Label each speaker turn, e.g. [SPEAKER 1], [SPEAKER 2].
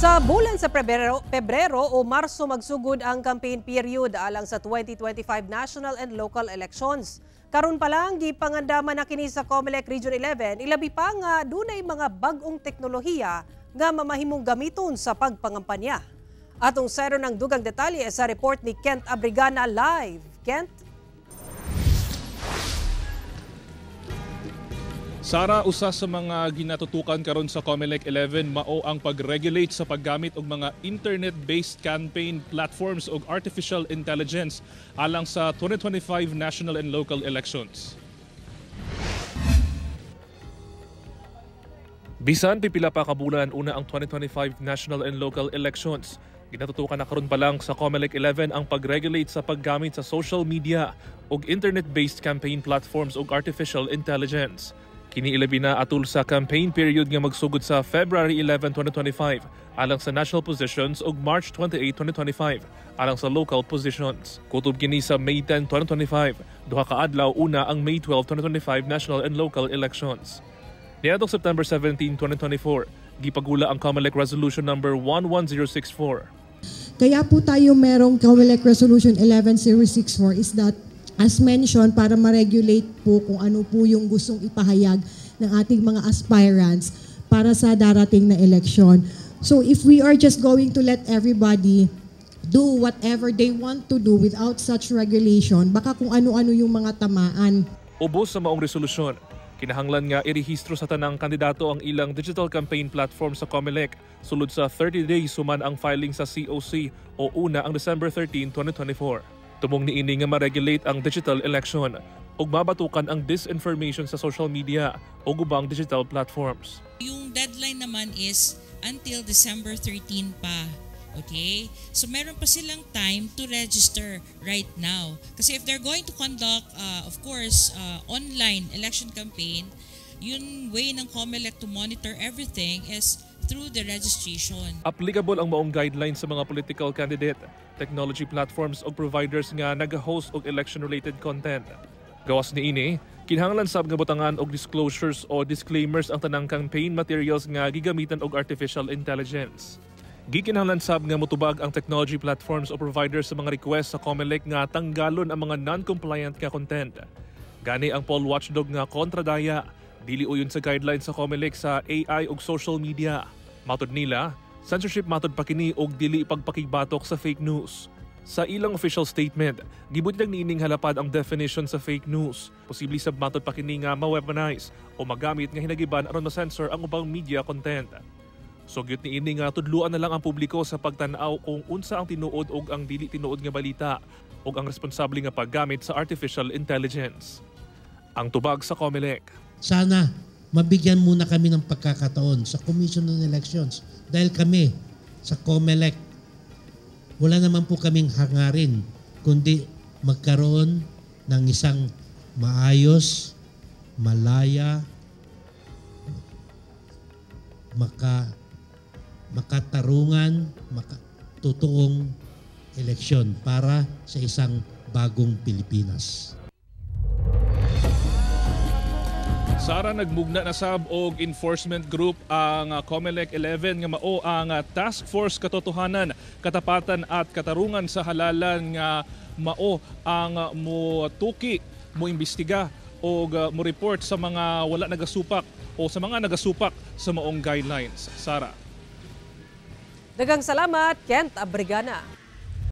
[SPEAKER 1] Sa bulan sa Pebrero o Marso magsugod ang campaign period alang sa 2025 national and local elections. Karon pa lang gipangandaman na kini sa COMELEC Region 11, ilabi pa nga dunay mga bag-ong teknolohiya nga mamahimong gamiton sa pagpangampanya. Atong sayron ang dugang detalye sa report ni Kent Abrigana live. Kent?
[SPEAKER 2] Sara, usa sa mga ginatutukan karon sa COMELEC 11 mao ang pag-regulate sa paggamit og mga internet-based campaign platforms og artificial intelligence alang sa 2025 national and local elections. Bisan pipila pa ka bulan una ang 2025 national and local elections, ginatutukan na karon pa lang sa COMELEC 11 ang pag-regulate sa paggamit sa social media ug internet-based campaign platforms ug artificial intelligence. Kini ilabi na atul sa campaign period nga magsugod sa February 11, 2025 alang sa national positions ug March 28, 2025 alang sa local positions. Kutob kini sa May 10, 2025, duha ka adlaw una ang May 12, 2025 national and local elections. Niadtong September 17, 2024, gipagula ang COMELEC Resolution number 11064.
[SPEAKER 3] Kaya po tayo merong COMELEC Resolution 11064 is that, as mentioned, para ma-regulate po kung ano po yung gustong ipahayag ng ating mga aspirants para sa darating na eleksyon. So if we are just going to let everybody do whatever they want to do without such regulation, baka kung ano-ano yung mga tamaan.
[SPEAKER 2] Ubos sa maong resolusyon, kinahanglan nga irehistro sa tanang kandidato ang ilang digital campaign platform sa COMELEC sulod sa 30 days human ang filing sa COC o una ang December 13, 2024. Tumong niini nga ma-regulate ang digital election ug mabatukan ang disinformation sa social media ug ubang digital platforms.
[SPEAKER 4] Yung deadline naman is until December 13 pa. Okay? So meron pa silang time to register right now. Kasi if they're going to conduct, of course, online election campaign, yung way ng COMELEC to monitor everything is through the registration.
[SPEAKER 2] Applicable ang maong guidelines sa mga political candidate, technology platforms o providers nga nag-host og election-related content. Gawas niini, kinahanglan sab nga butangan og disclosures o disclaimers ang tanang campaign materials nga gigamitan og artificial intelligence. Gikinahanglan sab nga motubag ang technology platforms o providers sa mga request sa COMELEC nga tanggalon ang mga non-compliant nga content. Gani ang poll watchdog nga kontradaya, dili uyon sa guidelines sa COMELEC sa AI ug social media. Matod nila, censorship matod pa kini og dili pagpakigbatok sa fake news. Sa ilang official statement, gibutyag niining halapad ang definition sa fake news. Posible sab matod pa kini nga ma-weaponize o magamit nga hinagiban aron ma-censor ang ubang media content. Sugyot niini nga tudluan na lang ang publiko sa pagtan-aw kung unsa ang tinuod og ang dili tinuod nga balita ug ang responsable nga paggamit sa artificial intelligence. Ang tubag sa COMELEC.
[SPEAKER 5] Sana mabigyan muna kami ng pagkakataon sa Commission on Elections dahil kami sa COMELEC, wala naman po kaming hangarin kundi magkaroon ng isang maayos, malaya, makatarungan, totoong eleksyon para sa isang bagong Pilipinas.
[SPEAKER 2] Sara, nagmugna na sab og enforcement group ang COMELEC 11 nga mao ang Task Force Katotohanan, Katapatan at Katarungan sa Halalan nga mao ang motuki, moimbestiga og mo-report sa mga wala nagasupak o sa mga nagasupak sa maong guidelines. Sara.
[SPEAKER 1] Daghang salamat, Kent Abrigana.